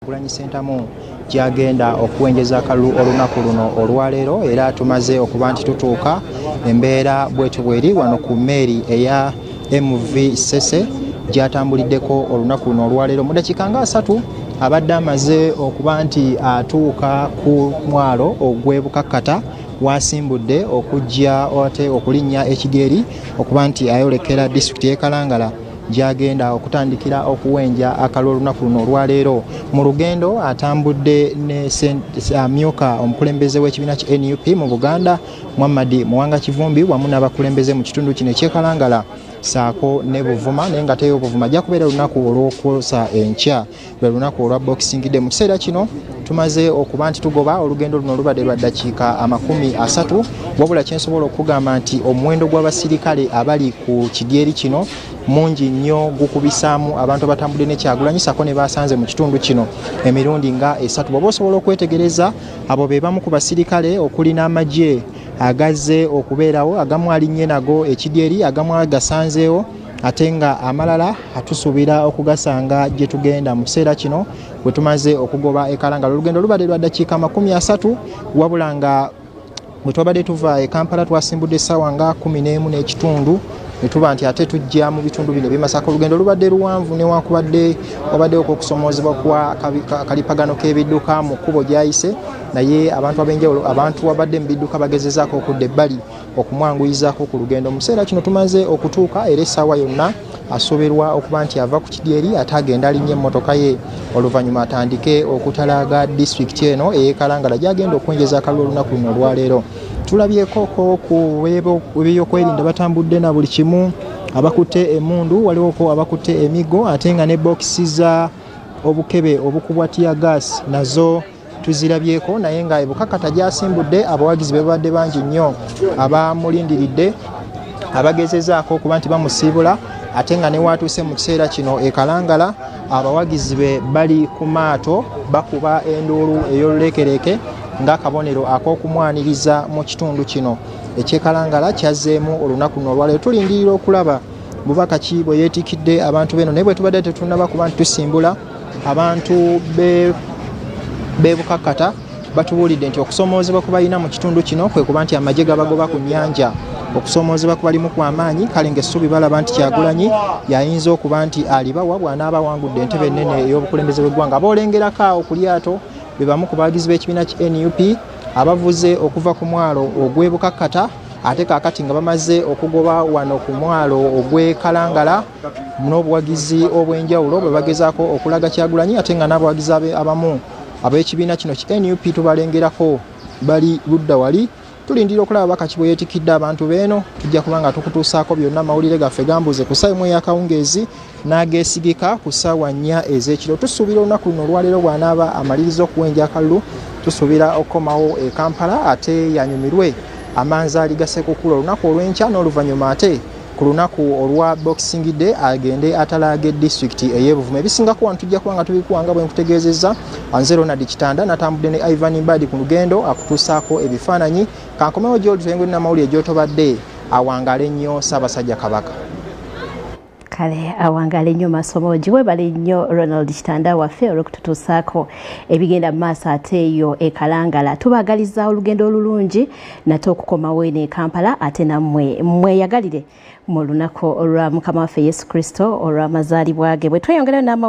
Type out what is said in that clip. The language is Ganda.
Kyagulanyi Ssentamu gyagenda okuwenjeza akalulu olunaku luno olwaleero. Era tumaze okuba nti tutuuka, embeera bwetyo bweri wano ku mmeeri eya MV Sese gyatambuliddeko olunaku luno olwaleero. Mu dakiika nga 30 abadde amaze okuba nti atuuka ku mwalo ogw'ebukakkata wasimbudde okujja ate okulinnya ekidyeri okuba nti ayolekera disitulikiti y'e Kalangala gyagenda okutandikira okuwenja akalulu olunaku luno olwaleero. Mu lugendo atambudde ne amyuka omukulembeze w'ekibiina ki NUP mu Buganda, Muhammad Muwanga Kivumbi, wamu n'abakulembeze mu kitundu kino eky'ekalangala saako ne Buvuma, naye nga teyo Buvuma ajja kubeera olunaku olw'okwosa enkya, lwe lunaku olwa Boxing Day. Mu kiseera kino tumaze okuba nti tugoba olugendo luno olubadde lwa ddakiika 30, wabula kyensobola okugamba nti omuwendo gw'abasirikale abali ku kidyeri kino mungi nnyo, gukubisaamu abantu abatambudde ne Kyagulanyi sako ne basanze mu kitundu kino emirundi nga 3. Bw'oba osobola okwetegereza, abo be bamu ku basirikale okuli n'amagye agazze okubeerawo. Agamu alinnye nago ekidyeri, agamu agasanzeewo, ate nga amalala atusuubira okugasanga gye tugenda. Mu kiseera kino bwe tumaze okugoba ekalangala, olugendo lubadde lwa ddakiika 30, wabula nga bwe twabadde tuva e Kampala twasimbudde essaawa nga 11 n'ekitundu ne tuba nti ate tujja mu bitundu bino eby'emasaka. Olugendo lubadde luwanvu newankubadde wabaddewo okusomoozebwa kwa kalipagano k'ebidduka mu kkubo gyayise, naye abantu ab'enjawulo, abantu wabadde mu bidduka bagezezaako okudda ebbali okumwanguyizaako ku lugendo. Mu kiseera kino tumaze okutuuka era essaawa yonna asuubirwa okuba nti ava ku kidyeri ate agenda alinnya emmotoka ye, oluvannyuma atandike okutalaaga disitulikiti eno ey'ekalangala gyagenda okwenjeza akalulu olunaku luno olwaleero. Tulabyekoko ku ebyokwerinda, batambudde na buli kimu, abakutte emundu, waliwoko abakutte emiggo, ate nga ne bokisi za obukebe obukubwa tear gas nazo tuzirabyeko. Naye nga ebukakata gyasimbudde abawagizi be babadde bangi nnyo abamulindiridde, abagezezaako okuba nti bamusiibula, ate nga newatuuse mu kiseera kino ekalangala abawagizi be bali ku maato bakuba enduulu ey'oluleekereeke ng'akabonero ak'okumwaniriza mu kitundu kino ekyekalangala kyazzeemu olunaku luno olwaleero. Tulindirira okulaba bubaka ki bwe yeetikidde abantu beno, naye bwe tubadde tetunnaba kuba nti tusimbula, abantu b'ebukakkata batubuulidde nti okusomoozebwa kwe balina mu kitundu kino kwe kuba nti amagye gabagoba ku nnyanja. Okusomoozebwa kwe balimu kw'amaanyi, kale ng'essuubi balaba nti Kyagulanyi yayinza okuba nti alibawa bw'anaaba awangudde entebe ennene ey'obukulembeze bw'eggwanga. Bolengerako awo ku lyato be bamu ku bawagizi b'ekibiina ki NUP abavuze okuva ku mwalo ogw'ebukakkata, ate kaakati nga bamaze okugoba wano ku mwalo ogw'ekalangala n'obuwagizi obw'enjawulo bwe bagezaako okulaga Kyagulanyi, ate nga n'abawagizi abamu ab'ekibiina kino ki NUP tubalengerako bali ludda wali. Tulindira okulaba bakaki bwe yeetikidde abantu beeno. Tujja kuba nga tukutuusaako byonna amawulire gaffe gambuze ku ssaawa 1 ey'akawungeezi n'ageesigika ku ssaawa 4 ez'ekiro. Tusuubira olunaku luno olwaleero bw'anaaba amaliriza okuwenja akalulu, tusuubira okukomawo e Kampala ate yanyumirwe amanzaali ga Ssekukulu olunaku olw'enkya, n'oluvannyuma ate ku lunaku olwa Boxing Day agende atalaaga disitulikiti ey'Ebuvuma. Ebisingako wano tujja kuba nga tubikuwa nga bwe nkutegeezezza. Nze Ronald Kitanda, natambudde ne Ivan Mbadi ku lugendo akutuusaako ebifaananyi. Kankomewo gy'oli tuyengwe n'amawulire gy'otobadde. Awangaale nnyo Ssaabasajja Kabaka. Kale awangaale nnyo masomogi. Webale nnyo Ronald Kitanda waffe olw'okututuusaako ebigenda mu maaso ate eyo ekalangala. Tubaagaliza olugendo olulungi nate okukomawo eno e Kampala, ate nammwe mweyagalire mu lunaku olwa Mukama waffe Yesu Kristo olw'amazaalibwa ge. Bwe tweyongerayo n'amawulire.